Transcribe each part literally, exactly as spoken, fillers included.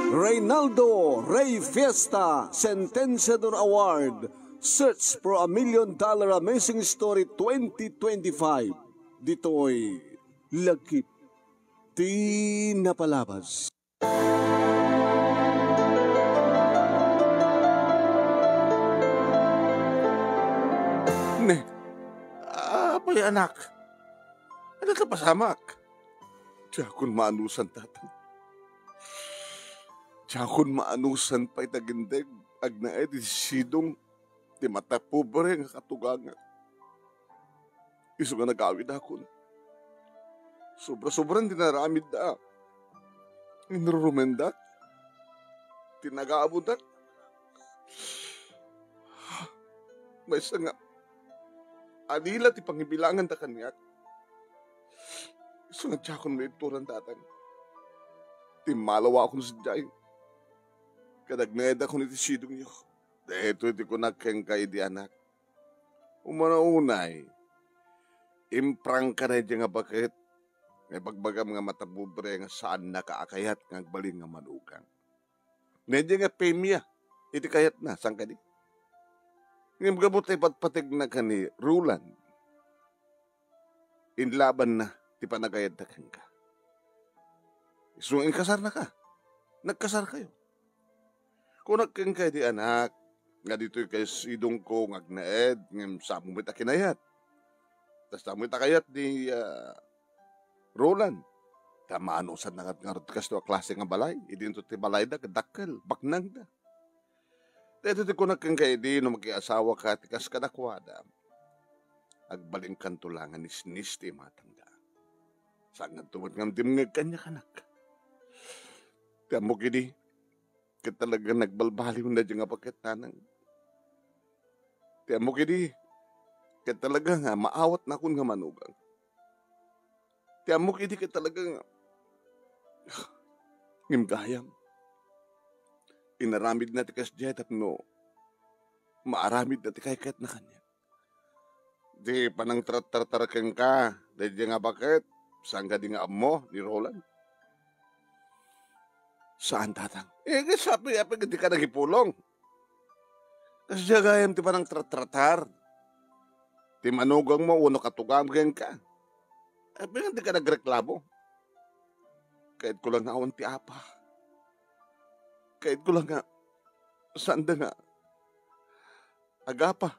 Reynaldo Rey Fiesta Sentenciador Award, Search for a Million Dollar Amazing Story twenty twenty-five. Ditoy Lagip ti Napalabas. Ne, apay, anak? Adda pasamak? Diakon maanusan, tatang. Diakon maanusan pay ti agindeg, agnaed iti sidong ti matapobre nga katugangak. Isu nga nagawidakon. Sobra-sobran ti naramidda. Inrurumendak. Ti nagaabudak. Maysa nga, adda la ti pangibilanganda kaniak. Isu nga diakon maibturan, tatang. Timmalawakon sadiay. Kadagnaedakon iti sidongyo. Daytoy ti kunak kenka idi, anak. Umuna unay, imprangka daydiay nga baket nga ibagbagam nga matapobre nga saannaka a kayat nga agbalin nga manugang. Daydiay nga pemia iti kayatna, saan kadi? Ngem gapu ta ipatpategna ken ni Roland, inlabanna ti panagayadna kenka. Isu nga inkasarnaka. Nagkasarkayo. Kunak kenka idi, anak, nga ditoy kay sidongko nga agnaed, ngem saan met a kinayat. Ta saan met a kayat ni, ah, Roland. Ta maanusanna ngarud ti kasto a klase nga balay. Idinto ti balayda, dakkel, baknangda. Daytoy ti kunak kenka idi no makiasawaka ti kas kadakuada. Agbalinkanto la nga nisnis ti imatangda. Saanto met nga dimngeg kaniak, anak. Ti ammok idi, ket talaga nagbalbaliw daydiay nga baket, nanang. Ti ammok idi, ket talaga nga maawatnakon nga manugang. Ti ammok idi ket talaga nga, ngem gayam, inaramidna ti kasdiay tapno maaramidna ti kaykayatna kaniak. Ti panangtartartar kenka daydiay nga baket, saan kadi nga ammo ni Roland? Saan, tatang. Eh, ket sapay, apay ket dika nagipulong. Kasdiay gayam ti panangtartartar ti manugangmo wenno katugangmo kenka. Apay nga dika nagreklamo? Kayatko la nga awan ti apa. Kayatko la nga saanda nga agapa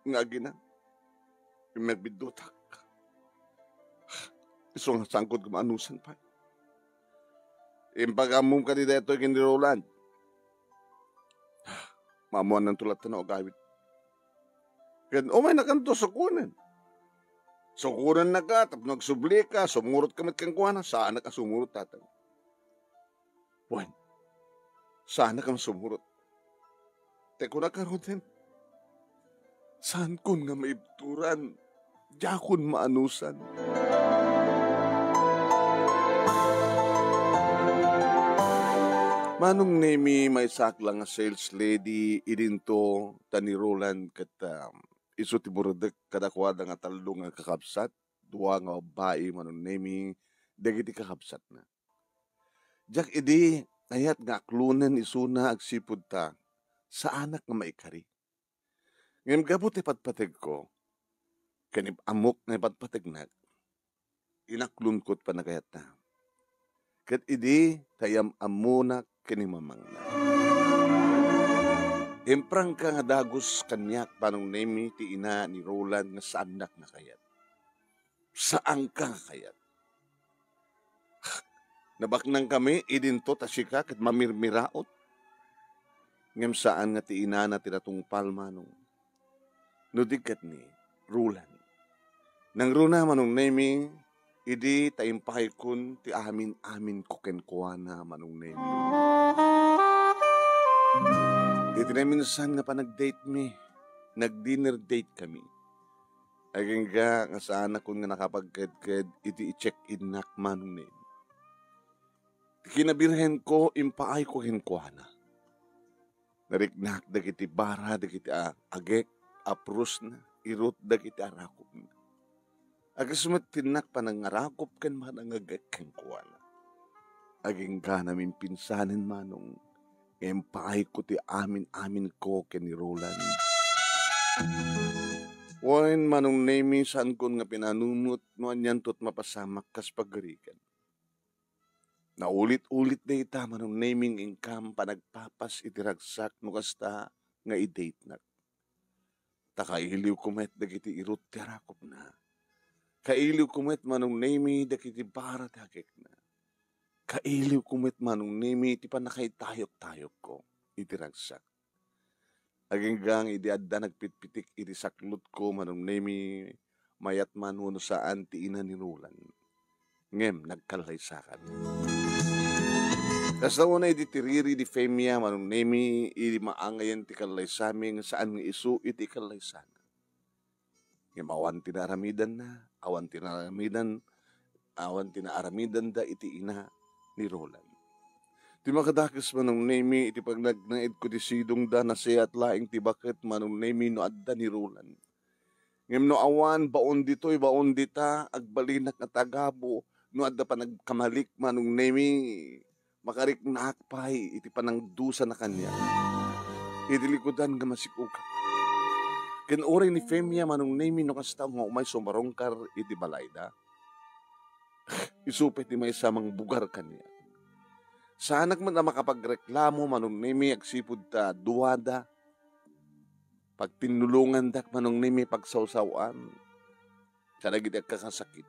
nga agina. Ngem nagbiddutak. Isu nga saanko nga maanusan pay. Impagammom kadi daytoy ken ni Roland. Maammoannanto latta no agawid. Ken umaynakanto sukonen. Sukonennaka tapno agsublika, sumurotka met kenkuana, saanak a sumurot, tatang. Wen, saanak a sumurot. Ti kunak ngaruden, saankon nga maibturan, diakon maanusan. Manong Nemi, maysaak la nga sales lady idinto, ta ni Roland ket, um, isu ti burutek kadakuada nga tallo nga kakabsat, dua nga babbai, Manong Nemi, dagiti kakabsatna. Diak idi kayat nga aklonen isuna agsipud ta saanak nga maikari. Ngem gapu ti patpategko, ken ip-, ammok nga ipatpategnak, inaklonko ti panagayatna. Ket idi ta iyam-ammonak ken imamangna. Imprangka nga dagus kaniak, Manong Nemi, ti ina ni Roland nga saannak nga kayat. Saanka nga kayat. Nabaknangkami idinto ta sika ket mamirmiraot. Ngem saan nga ti inana ti natungpal, Manong. No di ket ni Roland. Nangruna, Manong Nemi, idi ta impaykon ti amin-aminko kenkuana, Manong Nemi. Iti naminsan nga panagdate mi, nag-dinner date kami. Agingga nga saanakon nga nakapagkedked iti i-check-innak, Manong Nemi. Ti kinabirhenko, impaayko kenkuana. Nariknak dagiti bara dagiti a-, agek, aprusna, irut dagiti arakupna. A kas met ti innak panangarakop ken manangngegek kenkuana. Agingganami pinsanen, Manong, nga impaayko ti amin-aminko ken ni Roland. Wen, Manong Nemi, saankon nga pinanunot no anianto ti mapasamak kas pagarigan. Naulit-ulit dayta, Manong Nemi, nga inkam panagpapas iti ragsak no kasta nga i-datenak. Ta kailiwko met dagiti irut ti arakopna. Kailiwko met, Manong Nemi, dagiti bara ti agekna. Kailiwko met, Manong Nemi, ti pannakaitayok-tayokko iti ragsak. Agingga nga idi adda nagpitpitik iti saklotko, Manong Nemi, mayat man wenno saan ti ina ni Roland. Ngem nagkallaysakan. Kasta unay idi tiriri ni Femia, Manong Nemi, idi maangayen ti kallaysami nga saan nga isu iti kallaysana. Ngem awan ti naaramidanna, awan ti naaramidan, awan ti naaramidanda iti ina ni Roland. Ti makadakes, Manong Nemi, iti pagnaedko ti sidongda, nasayaat laeng ti baket, Manong Nemi, no adda ni Roland. Ngem no awan, baon ditoy, baon dita, agbalinak nga tagabu, no adda panagkamalik, Manong Nemi, makariknaak pay iti panangdusana kaniak iti likudan nga masik-uga. Ken uray ni Femia, Manong Nemi, no kasta nga umay sumarungkar iti balayda, isu pay ti maysa mangbugar kaniak. Saanak met a makapagreklamo, Manong Nemi, agsipud ta duada. Pagtinnulongandak, Manong Nemi, pagsawsaw-an kadagiti agkakasakit.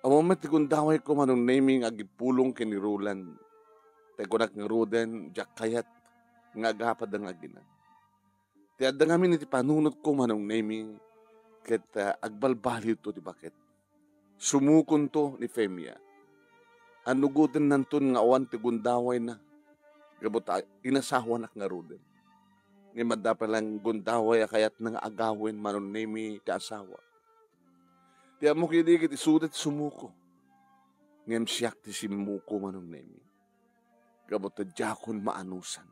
Ammom met ti gundawayko, Manong Nemi, nga agipulong ken ni Roland. Ta kunak ngaruden, diak kayat nga agapada nga agina. Ti adda ngamin iti panunotko, Manong Nemi, ket, ah, agbalbaliwto ti baket. Sumukonto ni Femia. Annugotennanton nga awan ti gundawayna, gapu ta inasawanak ngaruden. Ngem adda pay laeng gundaway a kayatna nga agawen, Manong Nemi, ti asawa. Ti ammok idi ket isuda ti sumuko. Ngem siak ti simmuko, Manong Nemi. Gapu ta diakon maanusan.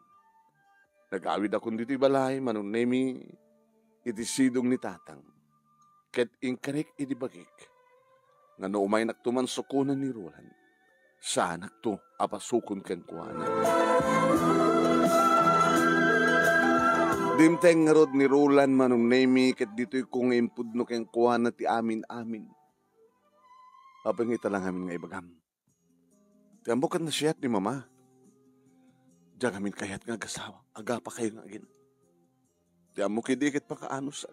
Nagawidakon ditoy balay, Manong Nemi, iti sidong ni Tatang. Ket inkarik idi bagik nga no umaynakto man sukonen ni Roland, saanakto a pasukon kenkuana. Dimteng ngarud ni Roland, Manong Nemi, ket ditoyko nga impudno kenkuana ti amin-amin. Apay nga ita la ngamin nga ibagam? Ti ammok ket nasiat ni Mama. Diak ngamin kayat nga agasawa, agapakayo nga agina. Ti ammok idi ket pakaanusag.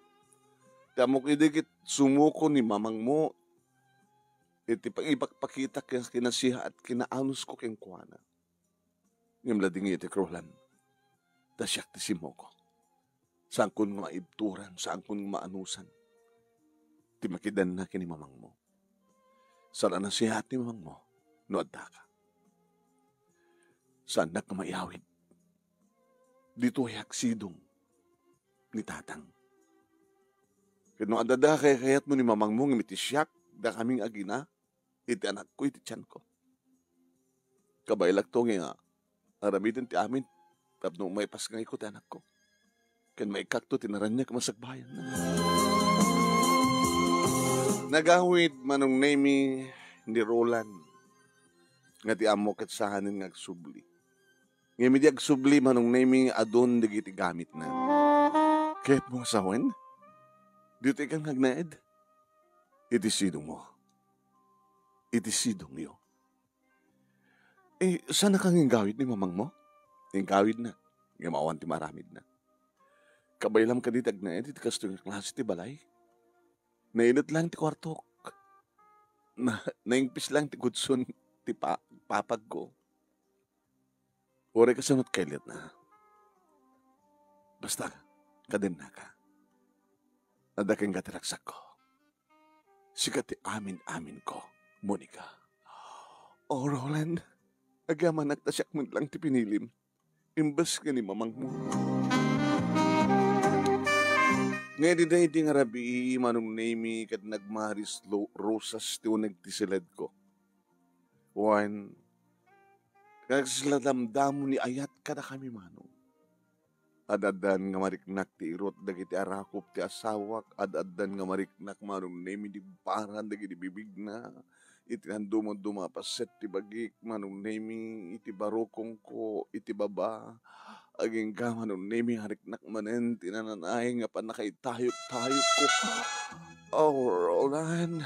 Ti ammok idi ket sumuko ni mamangmo iti pag-, ipakpakitak nga kinasiaat, kinaanusko kenkuana. Ngem ladingit, Roland, ta siak ti simmuko. Saankon nga maibturan, saankon nga maanusan ti makidanna ken ni mamangmo. Saan a nasiaat ni mamangmo no addaka. Saannak nga maiyawid. Ditoy ak sidong ni Tatang. Ket no adda dayta kayatmo ni mamangmo ngem iti siak, dakami nga agina iti anakko iti tianko. Kabaelakto nga aramiden ti amin tapno maipasngayko ti anakko ken maikkakto ti naraniag a masagbayan. Nagawid, Manong Nemi, ni Roland nga ti ammo ket saanen nga agsubli. Ngem idi agsubli, Manong Nemi, adun dagiti gamitna. Kayatmo nga sawen? Ditoy kan nga agnaed? Iti sidongmo. Iti sidongyo. Eh, saan a kang inggawid ni mamangmo? Inggawidna, ngem awan ti maaramidna. Kabaylam kadi ti agnaed iti kastoy nga klase ti balay? Nailet lang ti kuartok. Na, naingpis lang ti kudson ti pa-, papagko. Uray kasano ti kailetna. Basta, kadennaka. Adda kenka ti ragsakko. Sika ti amin-aminko, Monica. Oh, Roland, agyamanak ta siak met lang ti pinilim, imbes nga ni mamangmo. Nga idi daydi nga rabii, Manong Nemi, ket nagmaris lo-, rosas ti uneg ti siledko. Wen, nagsiladamdamo ni ayat kadakami, Manong. Ad-addan nga mariknak ti irut dagiti arakop ti asawak, ad-addan nga mariknak Manong Nemi di baran dagiti bibigna. Iti nandumaduma a paset ti bagik, Manong Nemi, iti barukongko, iti baba. Agingga Manong Nemi, ariknak manen ti nananay nga pannakaitayok-tayokko. Oh, Roland,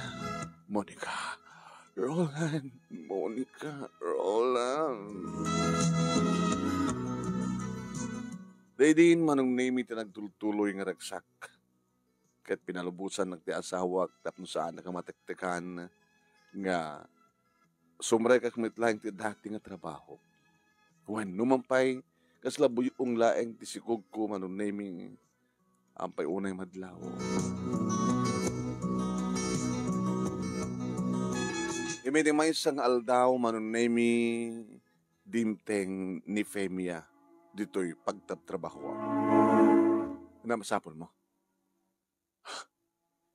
Monica, Roland, Monica, Roland. Daydiin Manong Nemi ti nagtultuloy nga ragsak. Ket pinalubosannak ti asawak tapno saanak a matektekan nga sumrekak met laeng ti dati nga trabaho. Wen, numan pay, kasla buy-ong laeng ti sikogko Manong Nemi, ampay unay madlaw. Imi ti maysa nga aldaw, Manong Nemi, dimteng ni Femia ditoy pagtabtrabahoam. Ano masapul mo?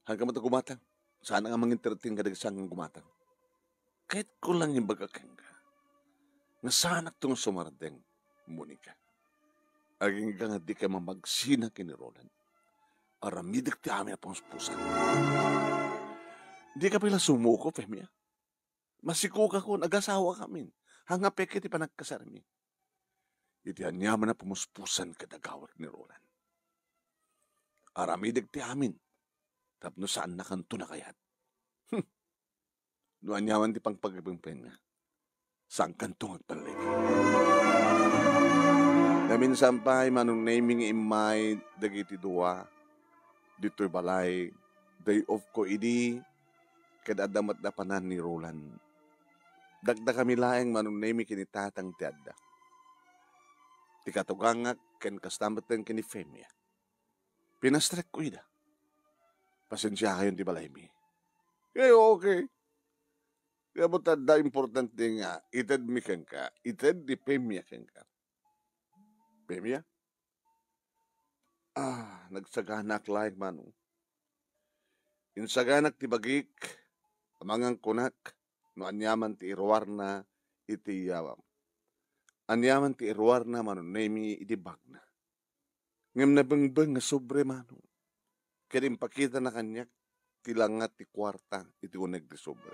Hangka man ta gumatang. Saan nga mangintertin kadagsa nga gumatang? Kayatko lang ibaga kenka nga saanakto nga sumardeng, Monica. Agingga nga dika mamagsina ken ni Roland. Aramidek ti amin a pumuspusan. Dika pay la sumuko, Femia. Masikogakon, agasawakamin. Hangapek iti panagkasarmi. Iti aniaman a pumuspusan ket agawek ni Roland. Aramidek ti amin tapno saannakanto nakayat. Hmm. No aniaman ti pangpagpengpenna, saankanto nga agpalliget. Naminsan pay, Manong Nemi, nga immay dagiti dua ditoy balay, day off ko idi, ket adda met napanan ni Roland. Dakdakami laeng Manong Nemi ken ni Tatang ti adda. Ti katugangak ken kasta met ken ni Femia. Pinastrekko ida. Pasensiakayon ti balaymi. Eh, okay. Kaya mo tanda importante nga, itedmi kenka, ited ni Femia kenka. Femia? Ah, nagsaganaak laeng, Manong. Insaganak ti bagik, amangan kunak, no aniaman ti iruarna iti, ah, aniaman ti iruarna Manong Nemi iti bagna. Ngem nabengbeng nga sobre, Manong. Ket impakitana kaniak ti langa ti kuarta iti uneg ti sobre.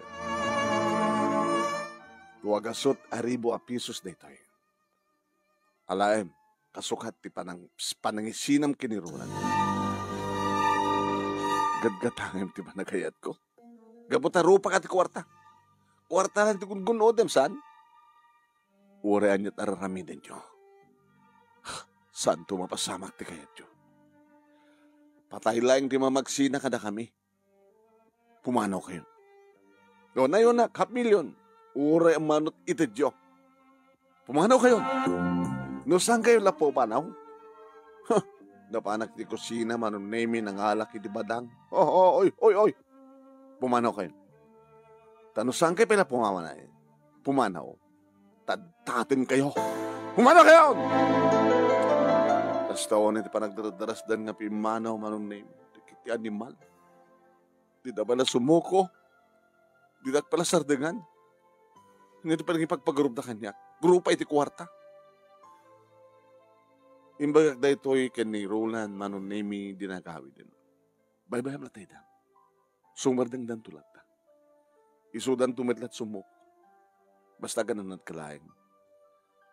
Dua gasut a ribu a pisos daytoy. Alaem, kasukat ti panang-, panangisinam ken ni Roland. Gatgatangem ti panagayatko. Gapu ta rupaka ti kuarta. Kuarta lang ti gungun-odem, saan? Uray aniat a raramidenyo, saanto mapasamak ti kayatyo. Patay laeng ti mamagsina kadakami. Pumanawkayon. O, nayonak, half million. Uray ammanot itedyo. Pumanawkayon. No saankayo la pumanaw? Huh, napanak ti kusina, Manong Nemi, nangalak iti badang. Oh, oh, oy, oy, oy. Pumanawkayon. Ta no saankayo pay la pumamanay, pumanaw, tadtatenkayo. Pumanawkayon! Kasta unay ti panagdardarasdan nga pimmanaw, Manong Nemi, dagiti animal. Dida pala sumuko. Didak pala sardengan. Nga ti panangipagpagurupda kaniak. Grupa iti kuarta. Imbagak daytoy ken ni Roland, Manong Nemi, dinagawiden. Baybayam latayda. Sumardengdanto latta. Isudanto met lat sumok. Basta agananat ka laeng.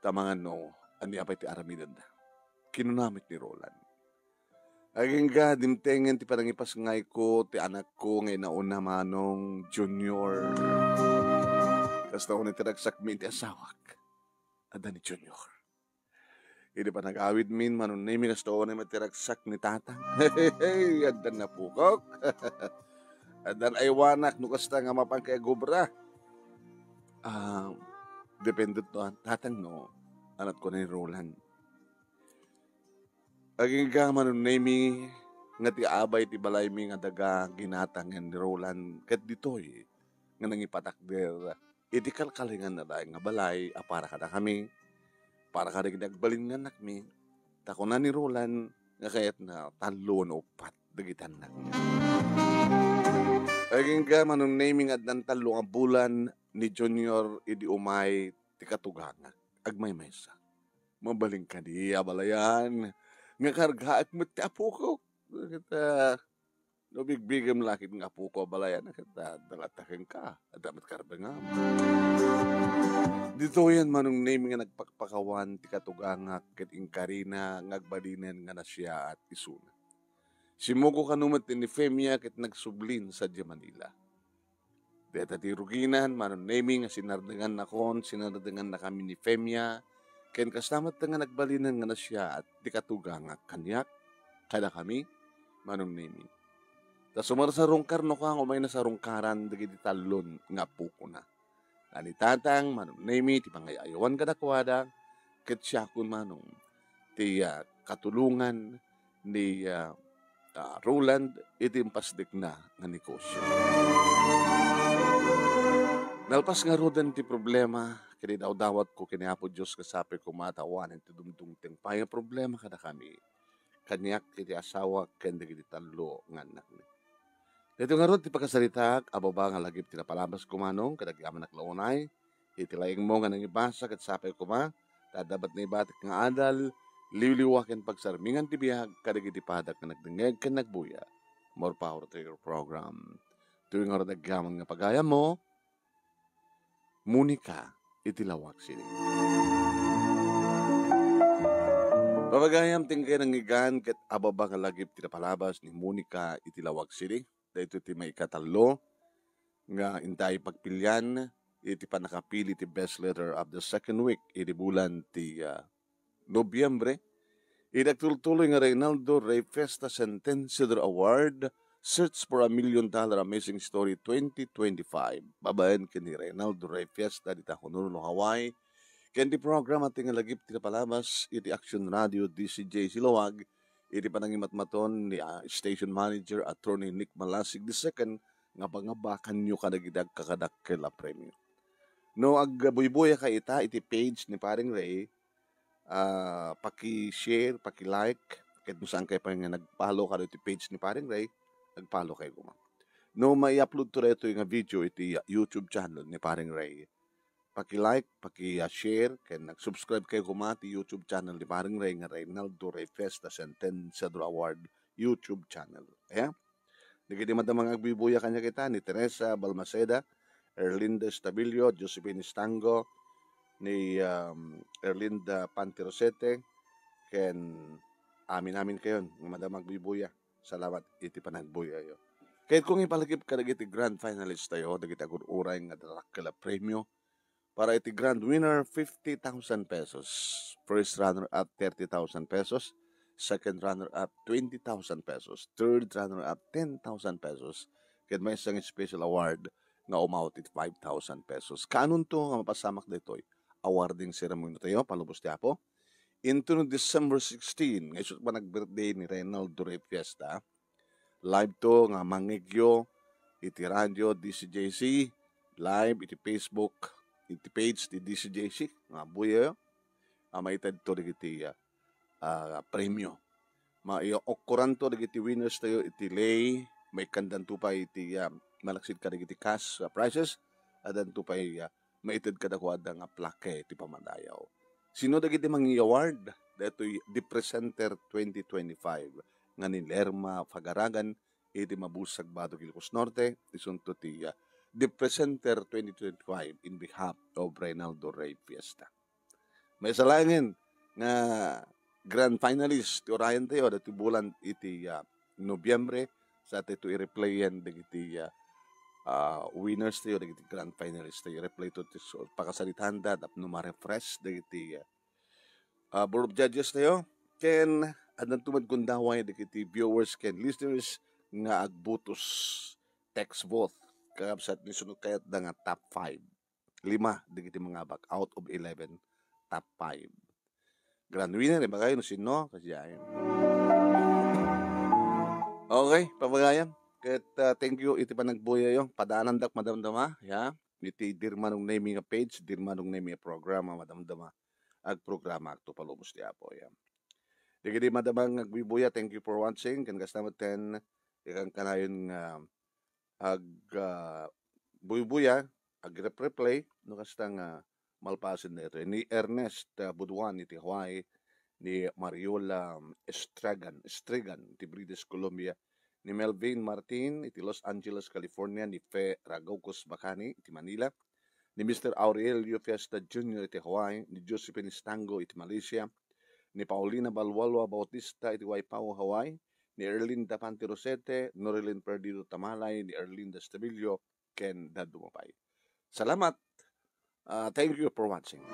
Ta amangan no ania pay ti aramidenda. Kinuna met ni Roland. Agingga, dimtengen ti panangipasngayko ti anakko nga inauna, Manong Junior. Kasta unay ti ragsakmi iti asawak. Adda ni Junior. Idi panagawidmin, Manong Nemi, kasta unay met ti ragsak ni Tatang. Hey, adda napukok. Adda aywanak no kasta nga mapan kay agobra. Ah, depende to, ah, Tatang, no? Anat ko na ni Roland. Agingga, Manong Nemi, nga ti abay ti balaymi nga daga ginatangen ni Roland ket ditoy nga nangipatakder iti kalkalinganna laeng nga balay a para kadakami, para kadagiti agbalin nga annakmi, ta kuna ni Roland nga kayatna tallo wenno uppat dagiti annakna. Agingga, Manong Nemi, nga addan tallo nga bulan ni Junior idi umay ti katugangak. Agmaymaysa. Mabalin kadi a balayan. nga kargaek met ti apok. Ket, ah, no bigbigem la ket nga apok a balayan, ket, ah, adda latta kenka, adda met karbengam. Ditoyen Manong Nemi nga nagpakpakawan ti katugangak ket inkarina nga agbalinen nga nasiaat isuna. Simmuko kano met ni Femia ket nagsublin sadiay Manila. Dayta ti ruginan, Manong Nemi, nga sinardengannakon, sinardengannakami ni Femia, ken kasta met nga nagbalinen nga nasiaat ti katugangak kaniak, kadakami, Manong Nemi. Ta sumarsarungkarnoka nga umay nasarungkaran dagiti tallon nga apokona. Nga ni Tatang, Manong Nemi, ti pangay-ayawan kadakuada, ket siakon, Manong, ti, ah, katulongan ni, ah, ah, Roland iti impasdekna nga negosio. Nalpas ngaruden ti problema, ket idawdawatko ken ni Apo Dios nga sapay koma ta awanen ti dumdumteng pay nga problema kadakami, kaniak iti asawak ken dagiti tallo nga annakmi. Daytoy ngarud ti pakasaritaak a baba nga lagip ti napalabas ko, Manong, kadagiti amanak la unay, iti laingmo nga nangibasa ket sapay koma, ta adda met naibatik nga adal, liwliwa ken pagsarmingan ti biag kadagiti padak nga nagdengngeg ken nagbuya. More power to your program. Daytoy ngarud agyaman nga pagayammo, Monica iti Laoag City. Pagayam ti inkay nangngegan ket a baba nga lagip ti napalabas ni Monica iti Laoag City. Daytoy ti maikatallo nga intay pagpilian iti pannakapili ti best letter of the second week iti bulan ti, ah, Nobyembre. Iti agtultuloy nga Reynaldo Rey Fiesta Centennial Award, Search for a Million Dollar Amazing Story twenty twenty-five. Babaen ken ni Reynaldo Rey Fiesta dita Honolulu, Hawaii. Ken ti programa ti nga lagip ti napalabas iti Action Radio D C J C Laoag, iti panangimatmaton ni, ah, station manager, Attorney Nick Malasig the second, nga pangabakanyo kadagiti agkakadakkel a premio. No agbuybuya kay ita iti page ni Paring Ray, ah, paki-share, paki-like, ket no saan kay pay nga nag-follow kano iti page ni Paring Ray, nag-follow kay koma. No mai-upload to daytoy nga video iti, ah, YouTube channel ni Paring Ray, paki-like, paki, ah, share, ken nag-subscribe kay koma ti YouTube channel ni Paring Ray nga Reynaldo Rey Fiesta Centennial Award YouTube channel. Aya? Dagiti madama nga agbuybuya kaniak ita ni Teresa Balmaceda, Erlinda Estabilio, Josephine Estango, ni, um, Erlinda Pantirosete, ken amin-amin kayon nga madama agbuybuya. Salamat iti panagbuyayo. Ket kung ipalagip kadagiti grand finalist tayo, dagiti agur-uray nga dakkel a premio, para iti grand winner, fifty thousand pesos. First runner-up, thirty thousand pesos. Second runner-up, twenty thousand pesos. Third runner-up, ten thousand pesos. Ket maysa nga special award nga umawat iti five thousand pesos. Kaanonto nga mapasamak daytoy? Awarding ceremony tayo, palubos ti Apo. Into no December sixteen, nga isu ti panag-birthday ni Reynaldo Rey Fiesta, live to nga mangngegyo iti radio D C J C, live iti Facebook, iti page ti D C J C, nga abuyayo, a maited to dagiti, ah, ah, premio. Maiookkoranto dagiti winners tayo iti lay, maikkandanto pay iti, ah, malaksid kadagiti cash, ah, prizes, addanto pay, ah, maited kadakuada nga plaque ti pamadayaw. Sino dagiti mangi-award? Daytoy The Presenter twenty twenty-five nga ni Lerma Fagaragan iti Mabusag, Batok, Ilocos Norte, isunto ti, ah, The Presenter twenty twenty-five in behalf of Reynaldo Rey Fiesta. Maysa laengen nga grand finalist ti urayan tayo, daytoy bulan iti, ah, Nobyembre, sa tayo i-replayan dagiti, ah, ah, winners tayo, dagiti grand finalist tayo, i-replay to ti su-, pakasaritaan da tapno ma-refresh dagiti, ah, ah, board of judges tayo. Ken, addanto met gundaway dagiti viewers ken listeners nga agbutos text vote. Kakabsat ni sunod kayat da nga top five. Lima dagiti mangabak out of eleven, top five. Grand winner, ibagay no sino, kasiyaen. Okay, pabagayan. Ket, ah, thank you iti panagbuyayo. Padaanandak madamdama, ya. Iti Dear Manong Nemi nga page, Dear Manong Nemi nga programa, madamdama. Agprograma agto palubos ti Apo, ya. Dagiti madama nga agbuybuya, thank you for watching. Ken kasta met ten, ikan kanayon nga ag, ah, buybuya, agrepreplay, no kasta nga malpasen daytoy. Ni Ernest, ah, Buduan iti Hawaii, ni Mariola Estragan, Estrigan iti British Columbia, ni Melvin Martin iti Los Angeles, California, ni Fe Ragocos Bacani iti Manila, ni Mister Aurelio Fiesta Junior iti Hawaii, ni Josephine Estango iti Malaysia, ni Paulina Balwalwa Bautista iti Waipahu, Hawaii, ni Erlinda Panti Rosete, Norilyn Perdido Tamalay, ni Erlinda Estebillo, ken dadduma pay. Salamat. Ah, thank you for watching.